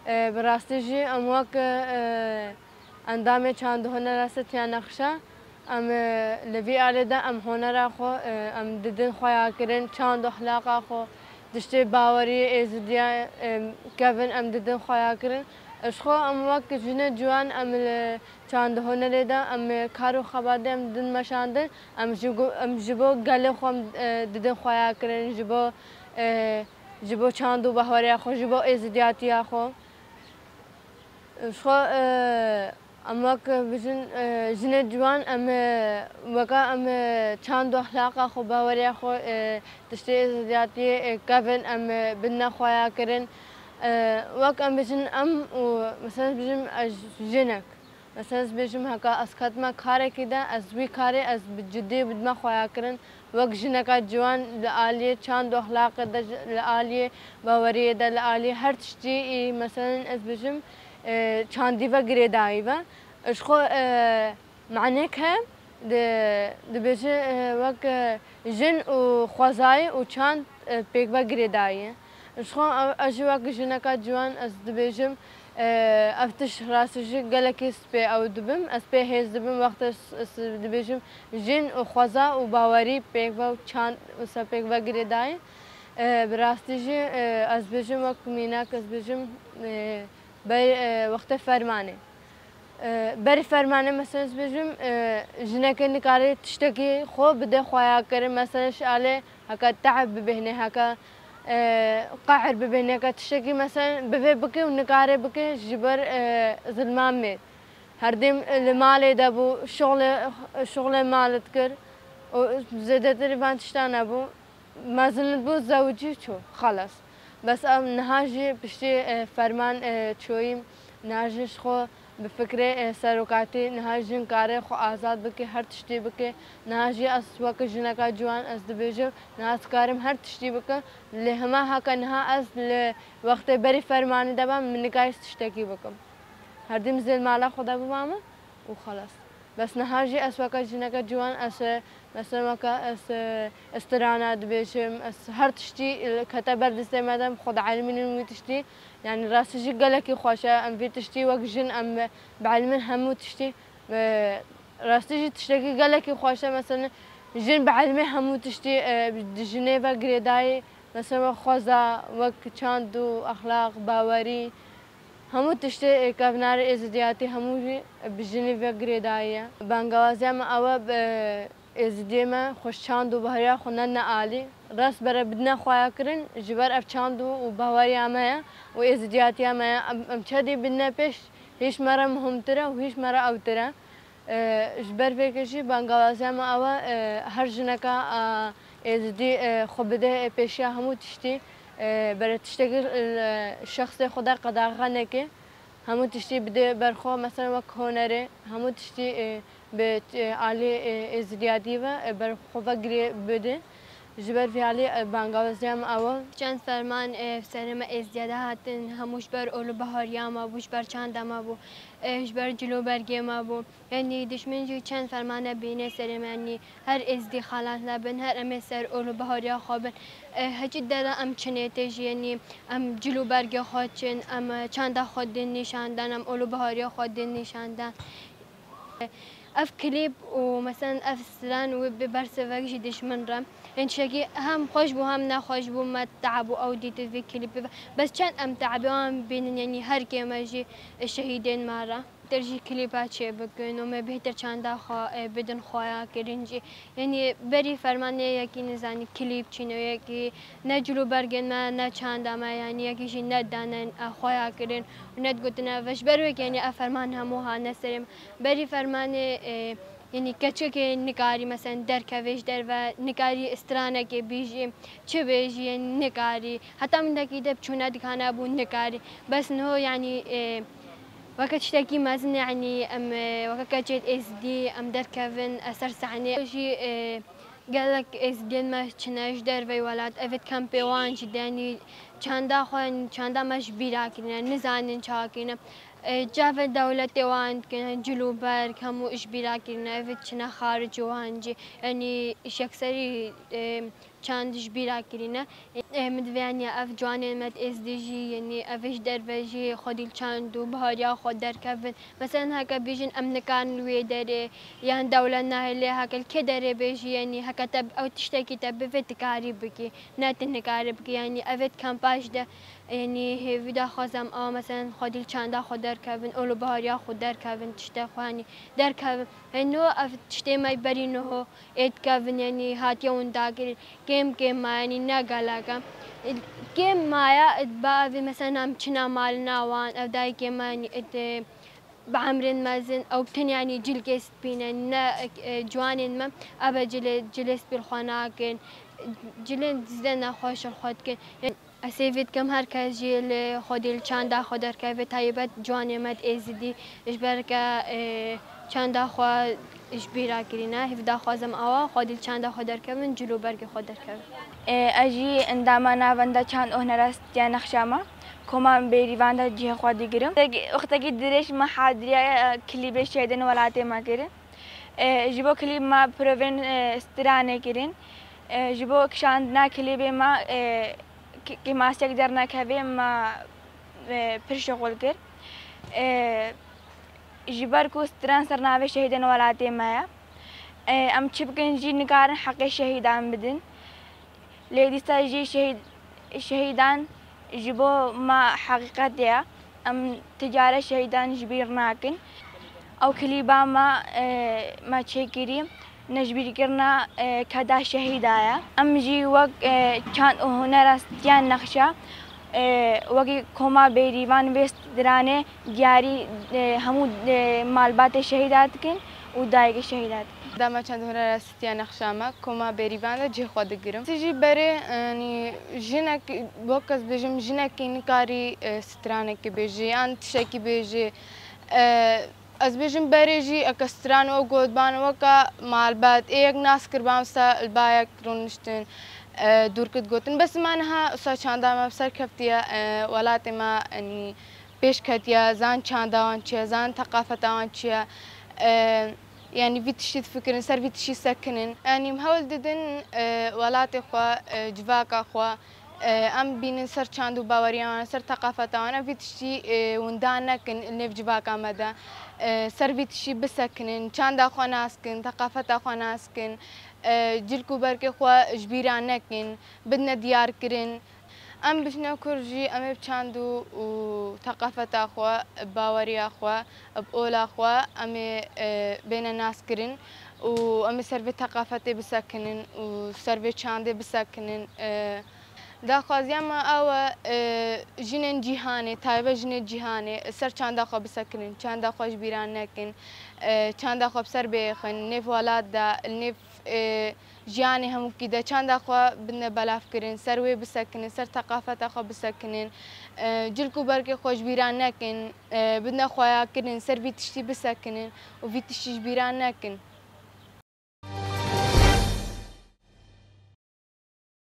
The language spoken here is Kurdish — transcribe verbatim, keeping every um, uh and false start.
E, bi rastî jî em wek, e, endamê çand û hunera Sitiya Nexşa, em, e, li vî alê de em honera xwe, e, em didin xweyakirin, çand û exlaqa xwe, tiştê baweriyê êzidiya, e, kevin em didin xweyakirin. Ji xwe em wek jinê ciwan em li çand û hunerê de em, e, kar û xebatê em didin meşandin. Em ji go-, em ji bo gelê xwe em, e, didin xweyakirin, ji bo, e, ji bo çand û bahweriya xwe, ji bo êzidiyatiya xwe. Ji xwe, e, em wek bijin, e, jinê ciwan, em, e, weka em, e, çand û exlaqa xwe, baweriya xwe, e, tiştê êzidiyatiyê, e, kevin, em, e, bidine xweyakirin. E, wek em bijin em û, mesela, bijim ez jinek. Mesela, ez bêjim, heka ez ketime karekî de, ez wî karê ez bi cidî bidime xweyakirin. Wek jineka ciwan li aliyê çand û exlaqê de, li aliyê baweriyê de, li aliyê her tiştî, î, meselen, ez bêjim, e, çandî ve girêdayî ve. Ji xwe, e, manêk he, di-, dibêje, e, wek, e, jin û xwezayî û çand, e, pêk ve girêdayî ye. Ji xwe ev, ez jî wek jineka ciwan ez dibêjim, e, ev tişt rastî jî gelekî ez pê ew dibim, ez pê hêz dibim, wextê s-, s-, dibêjim jin û xweza û bawerî pêk ve û çand wisa pêk ve girêdayî. E, bi rastî jî, e, ez bêjim wek mînak, ez bêjim, e, ber, e, wextê fermanê. E, berî fermanê, mesela, ez bêjim, e, jinekê nikare tiştekî xwe bide xweyakirin, mesela, ji alê heke tehb bibêhnê, heke, e, qehr bibêhnê, heke tiştekî, mesela, bivê bike û nikare bike ji ber, e, zilma mêr. Her dêm, e, li malê de bû, şixulê, şixulê mal dikir û zêdetirî van tiştan nebû. Mezin bû, zewicî çû, xelas. Bes em niha jî piştî, e, ferman, e, çoyî, niha jî ji xwe bi fikrê, e, serokatî, niha jin kare xwe azad bike, her tiştî bike. Niha jî ez weke jineka ciwan ez dibêjim, niha ez karim her tiştî bikim. Lê hema heke niha ez li wextê berî fermanî de bam, min nikayîst tiştekî bikim. Her dîm zêl mala xwe de bimame û xelas. Bes niha jî ez weke jineke ciwan, ez, e, mesela weke ez, e, ez tirana dibêjim, ez her tiştî, e, kete ber destê me de, xwe dielmînim wî tiştî. Yani rastî jî gelekî xweş e, em vî tiştî wek jin em bielmin hemû tiştî. E, rastî jî tiştekî gelekî xweş e, mesela jin bielmê hemû tiştî, e, di jinê ve girêdayî, mesela wek xweza, wek çand û exlaq, bawerî, hemû tiştê, e, kevnarê êzidiyatî hemû jî bi jinê ve girêdayî ye. Bangawaziya me ew e, bi êzidiyê me xweş çand û bahriya xwe nedine alî. Rest bere bidine xweyakirin, ji ber ev çand û, û bahweriya me ye û êzidiyatiya me ye. Em, em çedî bidine pêş, hîç me re muhimtir e û hîç me re ewtir e. E, ji ber vê ke jî bangawaziya me ew e, e, her jineka, e, êzidî, e, xwe bide, e, pêşiya hemû tiştî, e, bere tiştekî, e, şexsê xwe de qedaxe neke. Hemû tiştî bide ber xwe, mesela wek hunerê, hemû tiştî, e, bi, e, alî, e, êzidiyatî ve, e, ber xwe ve girê bide. Ji ber vî alî, e, bangawaziya me ew e. Çend ferman, e, serê me êzdiya de hatin, hemû ji ber ol û bahariya me bû, ji ber çanda me bû, e, ji ber cil û bergê me bû. Yanî dişmin jî çend fermane bîne serê me, yanî her êzdî xelas nebin, her em ê ser ol û bahariya xwe bin. E, heçî dera em çinê tê jî, yanî em cil û bergê xwe çin, em, e, çanda xwe din nîşan dan, em ol û bahariya xwe din nîşan dan. Ev klîp û, meselen, ev stran wê bi bersivek jî dişmin re. Ên tiştekî hem xweş bû, hem nexweş bû, me teab û ew dît vî klîpê ve. Bes çend em teabê wan bînin, yanî her kê me jî şehîdên me re. Ter jî klîpa çê bikin û me bêhtir çanda xwe, e, bidin xweya kirin jî. Yanî berî fermanê yekî nizanî klîp çîne, yekî ne cil û bergên me, ne çanda me, yanî yekî jî nedane, e, xweya kirin û nedgotine ve. Ji ber wê ke, yanî ev ferman hemû hane serê me. Berî fermanê, e, yanî keçikê nikarî, meselen, derkevê ji derve, nikarî stranekê bîjî, çi bêjî, yanî nikarî. Heta min dekî de çûne dikane bû nikarî. Bes niho, yanî, e, weke tiştekî mezin, yanî em, e, weke keçê êzdî em derkevin, e, ser sehnê. Jî, e, gelek êzdiyên me çine ji derveyî welat, evê kempê wan jî de, yanî çanda xwe, yanî çanda me ji bîra kirine, nizanin çawa kirine. E, çavê dewletê wan dikin, cil û berg, hemû ji bîra kirine, evê çine xaricî wan jî, yanî ji yekserî, e, çand ji bîra kirîne. Ê, min divê, yanî, ev ciwanên me di Êzidî jî, yanî, ev ê ji derve jî xwedî li çand û bihariya xwe derkevin. Meselen, heke bêjin em nikarin li wê derê, yan dewlet nahêle, heke li kê derê bê jî, yanî, heke te ew tiştekî te bivê, dikarî bikî. Ne tu nikarî bikî, yanî, ev ê di kampa jî de, yanî, hêvî daxwazim, ew, meselen, xwedî li çanda xwe derkevin, û li bihariya xwe derkevin, tiştê xwe, yanî, derkevin. Hêno ev tiştê me berî niho ê dikevin, yanî, hatiye winda kirin. Kêm kêm maye, yanî ne gelek e. Kêm maye, ba evî, mesela, em çina malina wan, ev dayikê me, yanî, ê, bi emrên mezin, ew tin, yanî, cilkê spî ne, ne, e, ciwanên me, ebe cilê, cilê spî li xwe nakin, cilên dizde nexweş li xwe dikin. Yanî, ez hêvî dikim her kes jî li xwedî li çanda xwe derkeve, taybet ciwanê me di Êzidî, ji ber ke, e, çanda xwe ji bîra kirîne. Hêvî daxwazim awa xwedî li çanda xwe derkevin, cil û bergê xwe derkevin. E, ez jî endama Navenda Çand û Hunera Stiya Nexşa me, Koma Bêrîvan de cihê xwe digirim. Wextekî dirêj me hadiriya, e, klîbê şehîdên welatê me kirin. E, ji bo klîb me provên, e, stranê kirin. E, ji bo kişandina klîbê me, e, k-, kêmasiyek dernekevê me, e, pir şixul kir. E, ji ber ku stran ser navê şehîdên welatê me ye. E, em çi bikin jî nikarin heqê şehîdan bidin. Lê dîsa jî şehîd-, şehîdan ji bo me heqîqet ye. Em ti care şehîdan ji bîr nakin. Ew klîba me, e, me çêkirî, nejbîrkirina, e, keda şehîda ye. Em jî wek, e, çand û hunera Stiya Nexşa, e, wekî Koma Bêrîvan vê stranê diyarî, e, hemû, e, malbatê şehîda dikin û dayikê şehîda dikin. Dama çand û hunera Stiya Nexşa me, Koma Bêrîvan de cihê xwe digirim. Ti jî berê, yanî, jinek, wek ez bêjim, jinekî nikarî, e, stranekî bêjî, yan tiştekî bêjî. E, ez bêjim berê jî, eke stran û gotban weka malbat, ê yek nas kir, bamsa li ba yek rûniştin, e, dûrkit gotin. Bes ma niha usa çanda me bi ser keftiye, e, welatê me, yanî, pêş ketiye, zan çanda wan çi ye, zan teqafeta wan çi ye. E, Yanî vî tiştî difikirin, ser vî tiştî sekinin. Yanî em hewl didin, e, welatê xwe, e, civaka xwe, e, em bînin ser çand û baweriya wan, ser teqafeta wan, em vî tiştî, e, winda nekin li nêv civaka me de. E, ser vî tiştî bisekinin, çanda xwe nas kin, teqafeta xwe nas kin, e, cilk û bergê xwe ji bîra nekin, bidine diyarkirin. Em bijine kur jî, em ê bi çand û, û teqafeta xwe, bi baweriya xwe, bi ola xwe, em ê, e, bêne naskirin û em ê ser vê teqafetê bisekinin û ser vê çandê bisekinin. E, daxwaziya me ew e, e, jinên cîhanê, taybet jinên cîhanê, ser çanda xwe bisekinin, çanda xwe ji bîra nekin, e, çanda xwe bi ser bêxin, nêv welat de, li nêv, e, jiyanê hemûkî de çanda xwe bidine belavkirin, ser wê bisekinin, ser teqafeta xwe bisekinin, e, cilk û bergê xwe ji bîra nekin, e, bidine xweyakirin, ser vî tiştî bisekinin û vî tiştî ji bîra nekin.